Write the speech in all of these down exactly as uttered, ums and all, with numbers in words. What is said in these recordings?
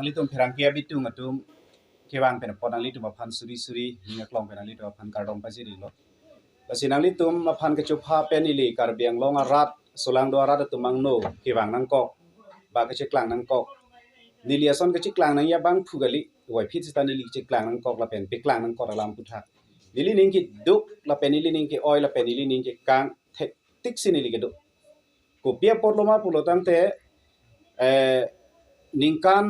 Itum pherangke abitung atum kevang pen apot nanglitum aphan suri suri ning aklong pen nanglitum aphan kardom pajirlo. Lasi nanglitum aphan kechopha pen ili Karbi Anglong arat, solangdo arat atum angno kevang nangkok, ba kacheklang nangkok. Neli ason kacheklang nangji abangphu kali, wai phit seta neli cheklang nangkok lapen peklang nangkok alam aputhak. Neli ning keduk lapen neli ning ke-oi lapen neli ning kekang thektik si neli keduk. Kopi apotlo ma pulo tangte, eh, ningkan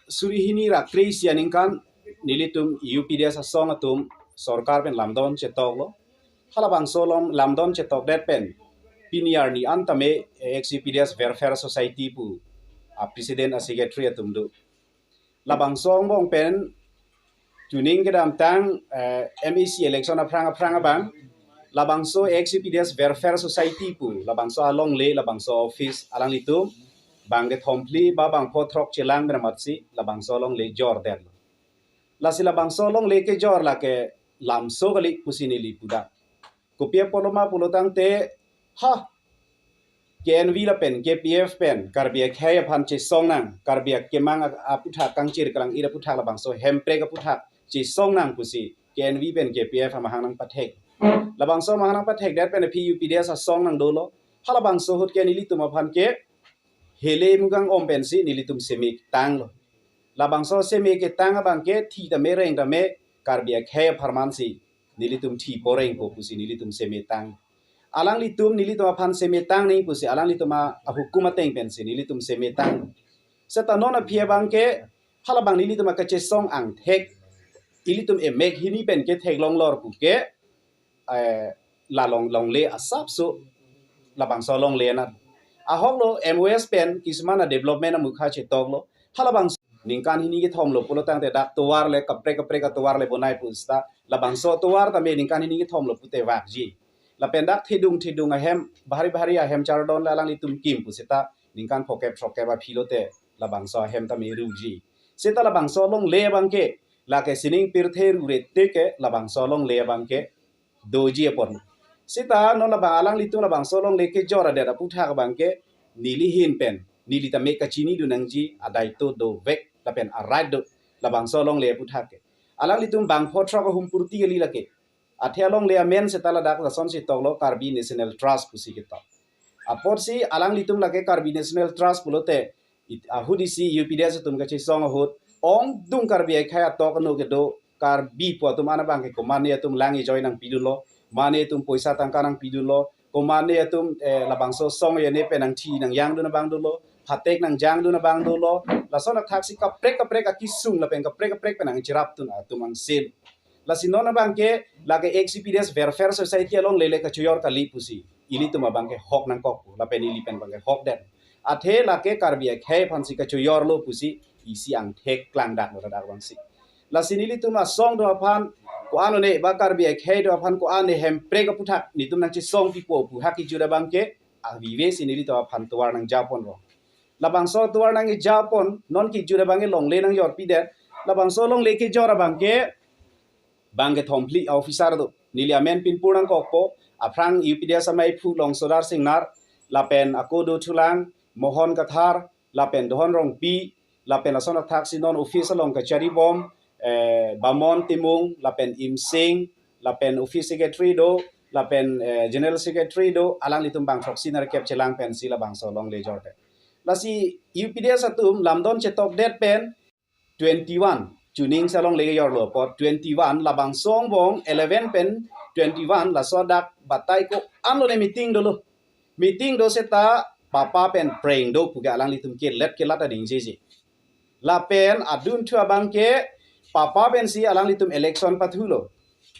suri hini ra kre-isi aningkan nelitum U P D S asong atum sorkar pen lamdon chetoklo. Halabangso lom lamdon chetokdet pen pini arni an tame ex U P D S Welfare Society pu a president a secretary atum do. Labangso angbong pen chuning kedamtang, eh, M A C election aphrang aphrang abang labangso ex U P D S Welfare Society pu labangso alongle, labangso office alanglitum bang kethom phli ba bangpho throk chelang beramatsi labangso alongle jordetlo. Lasi labangso alongle kejor lake lamso kali pusi neli pudak. Kopi apotlo ma pulo tangte, ha, K N V lapen K P F pen Karbi akhei aphan chesong nang, Karbi akemang a-, aputhak kangchir kalang-ir aputhak labangso hemprek aputhak chesong nang pusi K N V pen K P F amahang nangpathek. Labangso amahang nangpathekdet pen aphi U P D S asong nang dolo. Halabangso ahut ke nelitum aphan ke hele mugang om pensi nelitum seme tanglo. Labangso seme ketang abang ke thi tame reng tame Karbi akhei apharman si nelitum thi poreng po pusi nelitum seme tang. Alanglitum nelitum aphan seme tang nangji pusi alanglitum a, ahukum ateng pensi nelitum seme tang. Seta non aphi abang ke halabang nelitum akachesong angthek, ilitum emek hini pen ke theklong lor pu ke, eh, la long longle asapso labangso longle na. Ahoklo M O S pen kisman a development amukha chetoklo. Halabangso ningkan hini kethomlo pulo tangte dak tovar le kaprek kaprek atovar le bonai pu seta labangso tovar tame ningkan hini kethomlo pute vakji. Lapen dak thedung thedung ahem, bahari bahari ahem chardon le alanglitum kim pu seta ningkan phokep throkep aphi lote labangso ahem tame ruji. Seta labangso longle abang ke lake sining pirthe rure te ke labangso longle abang ke doji apot. Seta non labang alanglitum labangso longle kejor adet aputhak abang ke neli ahin pen neli tame kachinidun nangji adaito dovek lapen a-right do labangso longle aputhak ke. Alanglitum bangpho throk ahum purti kali lake. Athe alongle amen seta ladak lason si toklo Karbi National Trust pusi ketok. Apotsi alanglitum lake Karbi National Trust pulote it-, ahut isi U P D S atum kachesong ahut ongdung Karbi akhei atok ano kedo Karbi pu atum an abang ke komatne atum lang ejoi nangpidunlo, mane atum poisa tangka nangpidunlo, komatne atum, eh, labangso song yene pen nangthi nangyangdun abang dolo, phatek nangjangdun abang dolo, lason athaksi kaprek kaprek akisung lapen kaprek kaprek pen nangcherapdun atum angsil. Lasi non abang ke lake ex U P D S Welfare Society alongle le kachoyor kali pusi ilitum abang ke hok nangkok pu lapen ili pen abang ke hokdet. Athe lake Karbi akhei aphansi kachoyorlo pusi isi angthek klangdaklo ladak abangsi. Lasi nelitum asong do aphan ko-an one ba Karbi akhei do aphan ko-an ne hemprek aputhak nelitum nangchesong pipo pu hak kejut abang ke avive si nelitum aphan tovar nangjaponlo. Labangso tovar nangjapon non kejut abang ke longle nangjorpidet. Labangso longle kejor abang ke bang kethom phli officer do. Neli amen pinpur nangkokpo, aphrang U P D S amaiphu Longsodar Singnar, lapen ako do thulang Mohon Kathar, lapen Dohon Rongpi, lapen lason athaksi non office along kacharibom, eh, Bamon Timung, lapen Imsing, lapen office secretary do, lapen, eh, general secretary do, alanglitum bang throksi nerkep chelang pensi labangso longle jordet. Lasi U P D S atum lamdon chetokdet pen twenty-one chuning si alongle kejorlo apot twenty-one labangso angbong eleven pen twenty-one laso adak batai ko-an lone meeting dolo. Meeting do seta papa pen preng do pu ke alanglitum kelet kelat ading jeje. Lapen adunthu abang ke papa pensi alanglitum election pathulo.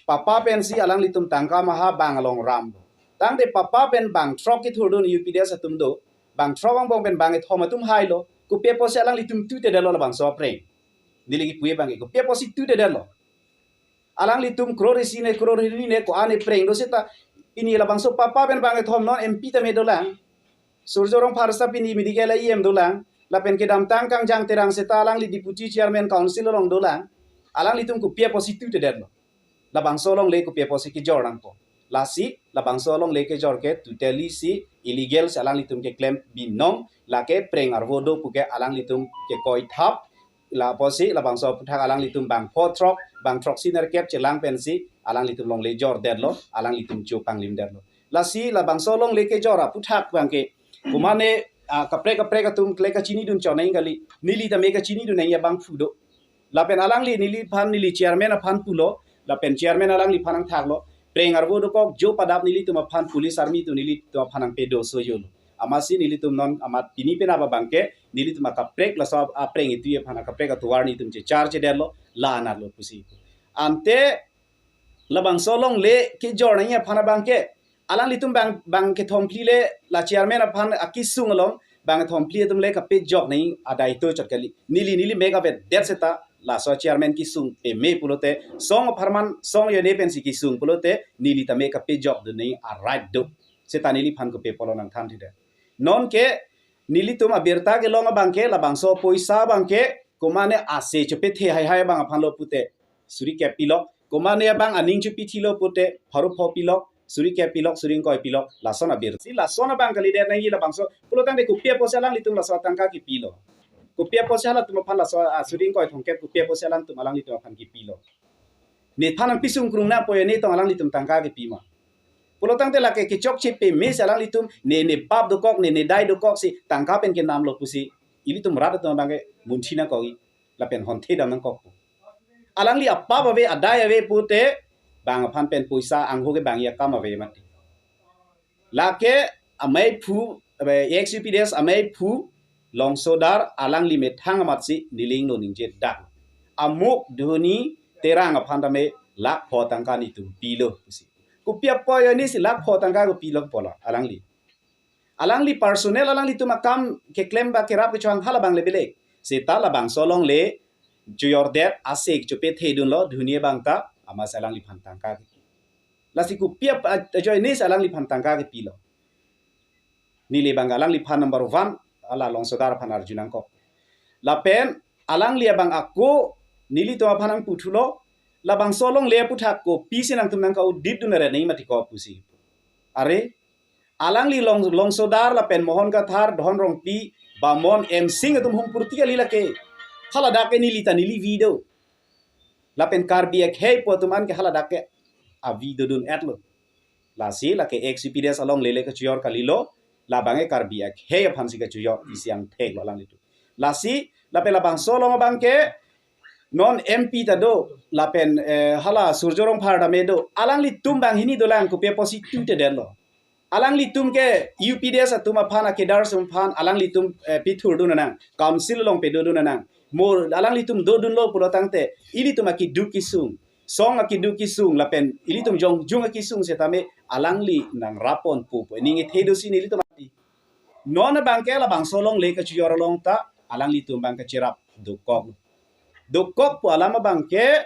Papa pensi alanglitum tangka maha bang along ramlo. Tangte papa pen bang throk kethurdun U P D S atum do, bang throk angbong pen bang kethom atum hailo, kopi apotsi alanglitum tutedetlo labangso apreng. Neli kipu abang ke kopi apotsi tutedetlo. Alanglitum crore isi ne crore hini ne ko-an ne preng do seta pini labangso papa pen bang kethom non M P tame dolang. Surjya Rongphar seta pini medical E M dolang. Lapen kedamtang Kangjang Terang seta alangli deputy chairman council along dolang. Alanglitum kopi apotsi tutedetlo. Labangso longle kopi apotsi kejor nangpo. Lasi labangso longle kejor ke totally si illegal si alanglitum keklem binong, lake preng arvo do pu ke alanglitum kekoithap Lapusi labangso aphuthak alanglitum bang pho throk, bang throksi nerkep chelang pensi alanglitum longle jordetlo, alanglitum cho panglimdetlo. Lasi labangso longle kejor aphuthak abangke, komatne, ah, kaprek kaprek atum kle kachinidun chot nangji kali, neli tame kachinidun nangji abang phu do. Lapen alangli neliphan, neli chairman aphan pulo, lapen chairman alangliphan nangthaklo, preng arvo dokok, jo padap nelitum aphan, police army atum nelitum aphan nangpedo sojolo. Amatsi nelitum non amat pini penap abangke nelitum akaprek laso apreng itu aphan akaprek atovar nelitum chechar chedetlo, la-anatlo pusi. Ante labangso longle kejor nangji aphan abangke, alanglitum bang, bang kethom phli le, la chairman aphan akesung along bang kethom phli atum le kapejok nangji adai to chot kali. Neli, neli mek avedet seta laso chairman kesung peme pulote, song apharman song ajone pensi kesung pulote, neli tame kapejokdun nangji a-right do. Seta neliphan kopi apotlo nangthan thide. Nonke nelitum abirta kelong abangke, labangso poisa abangke, komatne ase chopethe haihai abang aphanlo pute suri kep pilok, komatne abang aning chopithilo pute pharo pho pilok, suri kep pilok, suri ingkoi pilok, lason abirta. Si lason abang kalidet nangji labangso. Pulotangte kopi apotsi alanglitum laso atangka kepilo? Kopi apotsi halatum aphan laso, ah, suri ingkoi thomkep kopi apotsi alangtum alanglitum aphan kepilo? Nephan nangpesung krung nangpo, ne tong alanglitum tangka kepi ma? Pulotangte lake kechokche pemesi alanglitum, ne, ne bap dokok, ne, ne dai dokoksi tangka pen kenamlo pusi ilitum rat atum abangke munthi nangkokji, lapen honthe dam nangkokpo. Alangli apap ave, adai ave pute bang aphan pen poisa angho kevangji akam ave mati. Lake amei phu, eh, ex-U P D S amei phu Longsodar alangli methang amatsi neli ingno ningje dak. Amuk Dhoni Terang aphan tame lakh pho tangka netum pilo pusi. Kopi apot ajone si lakh pho tangka kopilo pulo alangli? Alangli personal alanglitum akam keklem ba kerap kechohang halabang le belek. Seta labangso longle chojordet, ase chopethedunlo Dhoni abang ta, amatsi alangliphan tangka kepi. Lasi kopi apot ajone si alangliphan tangka kepilo? Neli abang alangliphan number one, hala Longsodar aphan arju nangkok. Lapen alangli abang ako nelitum aphan nangputhulo, labangso longle aphuthak kopisi nangtum nangka-auditdun are nangji mati ko pusi. Are, alangli Long, Longsodar lapen Mohon Kathar, Dhon Rongpi, Bamon, M Sing atum humpurti kali lake. Haladak ke neli ta neli avi do. Lapen Karbi akhei pu atum anke haladak ke avi dodun-etlo. Lasi lake ex-U P D S alongle le kachojor kalilo, labangke Karbi akhei aphansi kachojor, isi angtheklo alanglitum. Lasi lapen labangso along abangke non M P ta do, lapen, eh, hala Surjya Rongphar tame do, alanglitum banghini dolang, kopi apotsi tutedetlo? Alanglitum ke U P D S atum aphan, a-cadres atum aphan alanglitum, eh, pithurdun nang, council along pedodun nang. Mo alanglitum dodunlo pulotangte ilitum akeduk kesung, song akeduk kesung lapen ilitum jongjung akesung setame alangli nangrapponpo pu aning ethe dosi nelitum ati. Non abangke labangso alongle kachojor along ta alanglitum abang kacherap dokok. Dokok pu alam abangke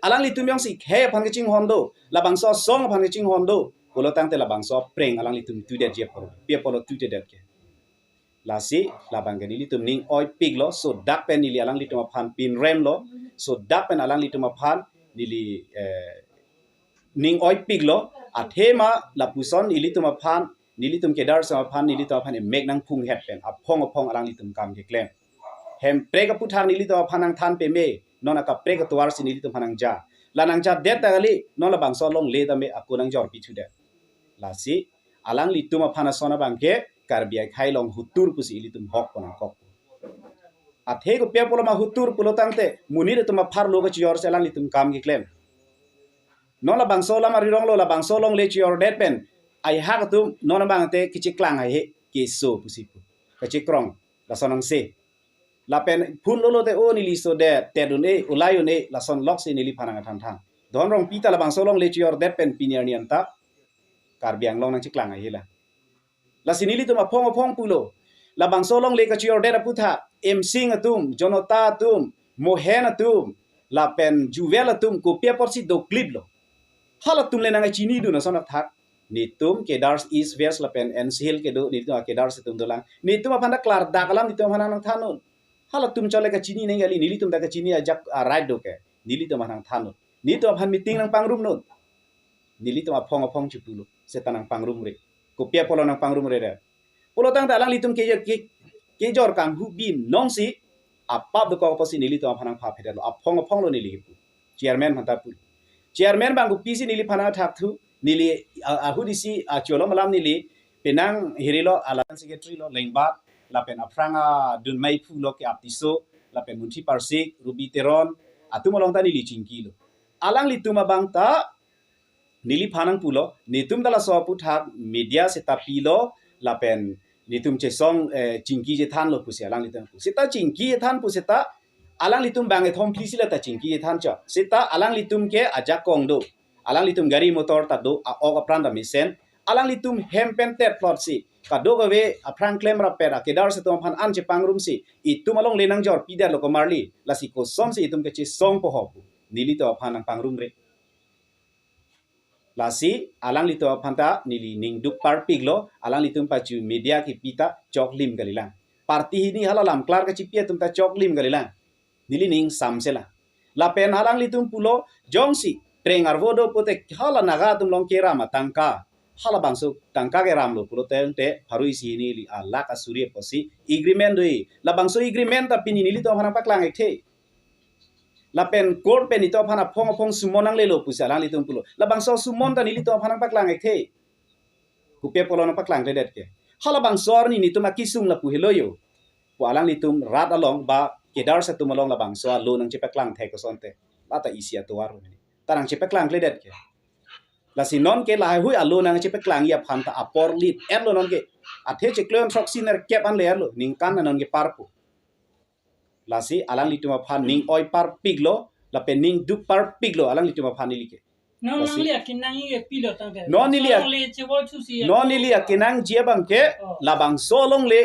alanglitum jongsi khei aphan kachinghon do, labangso song aphan kachinghon do pulotangte labangso apreng alanglitum tudetji apor, pi apotlo tutedet ke? Lasi labangke nelitum ning oipiklo, sodak pen neli alanglitum aphan pinremlo, sodak pen alanglitum aphan neli, eh, ning oipiklo. Athema lapuson ilitum aphan, nelitum cadres atum aphan, nelitum aphan emek nangphunghet pen aphong aphong alanglitum kam keklem. Hemprek aphuthak nelitum aphan nangthan peme, non akaprek atovarsi nelitum aphan nangja. La nangjadet ta kali, non labangso alongle tame ako nangjorpi thudet. Lasi alanglitum aphan ason abangke Karbi akhei along hutur pusi ilitum hokpo nangkok. Athe kopi apotlo ma hutur pulotangte monit atum apharlo kachojorsi alanglitum kam keklem. Non labangso alam arironglo, labangso alongle chojordet pen aihak atum non abangte kacheklang haihe, keso pusi pu, kachekrong, lason angse. Lapen phun lolo te, o neli sodet, tedun-e, ulai un-e, lason loksi neliphan nangthan than. Dhon Rongpi ta labangso alongle chojordet pen pini arni anta Karbi Anglong nangcheklang haihe la. Lasi nelitum aphong aphong pulo, labangso alongle kachojordet aphuthak M Sing atum, Jonota atum, Mohen atum, lapen Jewel atum kopi apotsi dokliplo? Halatum le nangchinidun ason athak. Netum cadres East West lapen N C Hill kedo, netum a-cadres atum dolang. Netum aphan ta klardak alam netum aphan nangthannon. Halatum chot le kachini nangji kali, nelitum ta kachini ajak a-right do ke. Nelitum aphan nangthannon. Netum aphan meeting nangpangrumnon. Nelitum aphong aphong chipulo, seta nangpangrumre. Kopi apotlo nangpangrumredet? Pulotangte alanglitum ke, ke, kejor kanghu binong si apap dokok apotsi nelitum aphan nangpha phedet lo, aphong aphong lo neli kipu. Chairman aphan ta pu. Chairman abang kopisi neliphan nangthakthu, neli a- ahut isi acholom alam neli penang hirilo, alam secretary lo Lengbat, lapen aphrang adun maiphu lo ke Aptiso, lapen Munthi Parsik, Ruby Teron, atum along ta neli chingkilo. Alanglitum abang ta neliphan nangpulo, netum ta laso aphuthak media seta pilo, lapen netum chesong eh, chingki chethanlo pusi alanglitum pu. Seta chingki chethan pu seta alanglitum bang ethom phli si la ta chingki chethan chot. Seta alanglitum ke ajakong do. Alanglitum gari motor ta do, a-ok apran ta mesen. Alanglitum hem pen tet plot si kadokave aphrang klemrap pet akedar si atum aphan an chepangrum si itum alongle nangjor pidetlo komarli. Lasi kosonsi itum kechesong pohop pu nelitum aphan nangpangrumre. Lasi alanglitum aphan ta neli ning duk parpiklo, alanglitum pachu media kipi ta choklim kalilang. Party hini hala lam klar kachipi atum ta choklim kalilang. Neli ning samsela. Lapen alanglitum pulo, jongsi preng arvo do pute hala Naga atum along keram atangka, halabangso tangka keramlo pulo tangte, pharui isi hini ili alak asuri apotsi agreement do-i. Labangso agreement ta pini nelitum aphan nangpaklang ekthe. Lapen court pen itum aphan aphong aphong summon nanglelo pusi alanglitum pulo. Labangso summon ta nelitum aphan nangpaklang ekthe. Kopi apotlo nangpaklangkledet ke? Halabangso arni netum akesung lapu helo yo pu alanglitum rat along ba kedar si atum along labangso alo nangchepaklang thek kosonte. La ta isi atovar lo mene. Ta nangchepaklangkledet ke? Lasi non ke lahaihui alo nangchepaklangji aphan ta apor lit-etlo non ke. Athe chiklo throksi nerkep an le-etlo. Ningkan non ke parpo. Lasi alanglitum aphan ning oi parpiklo, lapen ning duk parpiklo alanglitum aphan neli ke. Non Lasi nangli akenangji ke pilo tangte. Non neli ak- Alongle chevoi thusi non ako. Neli akenangji abang ke, Oh. Labangso alongle,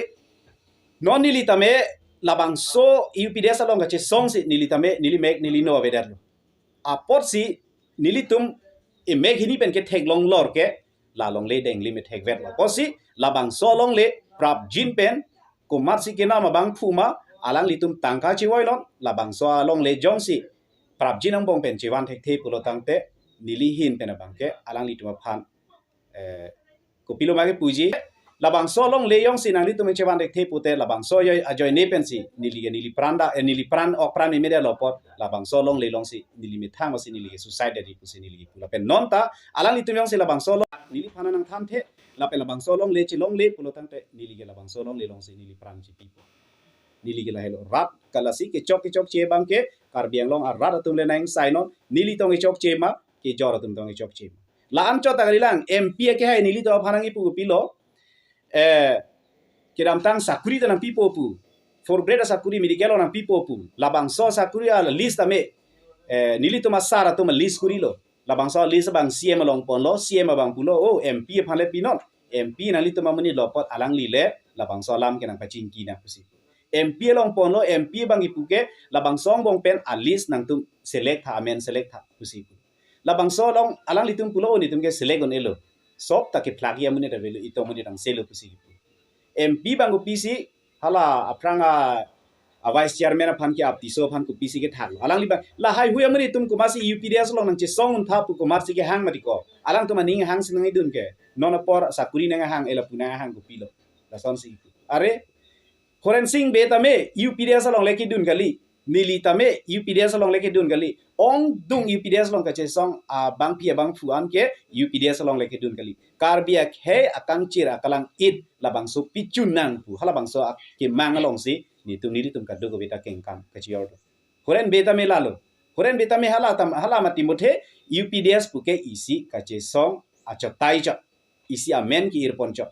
non neli tame labangso U P D S along kachesong si neli tame, neli mek neli no avedetlo. Apotsi nelitum emek hini pen ketheklong lor ke, la alongle denglim ethekvetlo. Apotsi labangso alongle prapjin pen komatsi kenam abangphu ma, alanglitum tangka chevoilon, labangso alongle jongsi prapjin angbong pen chevan thekthe pulo tangte, neli ahin pen abang ke alanglitum aphan eh, kopilo ma kepuji. Labangso alongle jongsi nanglitum chevan thekthe pute labangso ajoi, ajoine pensi neli ke neli pran da, eh, neli pran ok pran meme detlo apot, labangso alongle alongsi neli methang masi neli ke suicide detji pusi neli kipu. Lapen non ta alanglitum jongsi labangso along neliphan nangthanthe, lapen labangso alongle chelongle pulo tangte neli ke labangso alongle alongsi neli pran chipipo. Neli ke lahelo rat kalasi kechok kechokche abang ke Karbi Anglong arat atum le nang sai non, neli tong kechokche ma, kejor atum tong kechokche ma. La-an chot ta kalilang, M P akehai nelitum aphan nangkipu kopilo, eh, kedamtang sakuri ta nangpipo pu. Fourth grade asakuri medical along nangpipo pu. Labangso sakuri a-list tame, eh, nelitum asar atum a-list kurilo. Labangso a-list abang C M along ponlo, C M abang pulo, oh, M P aphan le pinon. M P nanglitum amonit lo apot alangli le labangso alam ke nangpachingki nang pusi. M P along ponlo, M P abang kipu ke labangso angbong pen a-list nangtum select tha, amen select tha pusi pu. Labangso along alanglitum pulo, oh, netum ke select un-elo. Sop ta kephlak ya amonit avelo, itum amonit angselo pusi kipu. M P abang kopisi hala aphrang a, a vice chairman aphan ke Aptiso aphan kopisi kethaklo. Alangli abang, lahaihui amonit atum komatsi U P D S along nangchesong un tha pu komatsi kehang mati ko. Alangtum aning hangsi nangidun ke. Non apor sakuri nanghang, ela pu nanghang kopilo. Lasonsi kipu. Are, Horensing Bey tame U P D S along le kedun kali. Neli tame U P D S along le kedun kali. Ongdung U P D S along kachesong abangpi abangphu an ke U P D S along le kedun kali. Karbi akhei akangchir akalang-it labangso pichun nang pu. Halabangso ak-, kemang alongsi netum nelitum kadokave ta kengkam kachior do. Horen Bey tame lalo. Horen Bey tame hala tam, hala mati muthe U P D S pu ke isi kachesong achotai chot. Isi amen ke-irpon chot.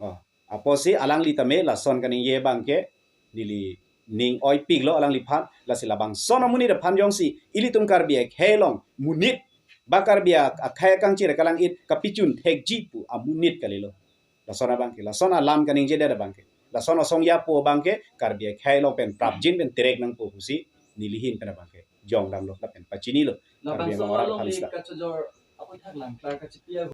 Oh, apotsi alangli tame lason kaningje abang ke neli ning oipiklo alangliphan, lasi labangso amonit aphan jongsi ilitum Karbi akhei along monit ba Karbi ak-, akhei akangchir akalang-it kapichun thekji pu amonit kalilo. Lason abang ke, lason alam kaningjedet abang ke, lason asong yapo abang ke Karbi akhei along pen prapjin pen terek nangpo pusi neli ahin pen abang ke jongdamlo lapen pachinilo. Karbi Labangso Anglong arat alongle aphan sila kachojor aphuthak langklar kachipi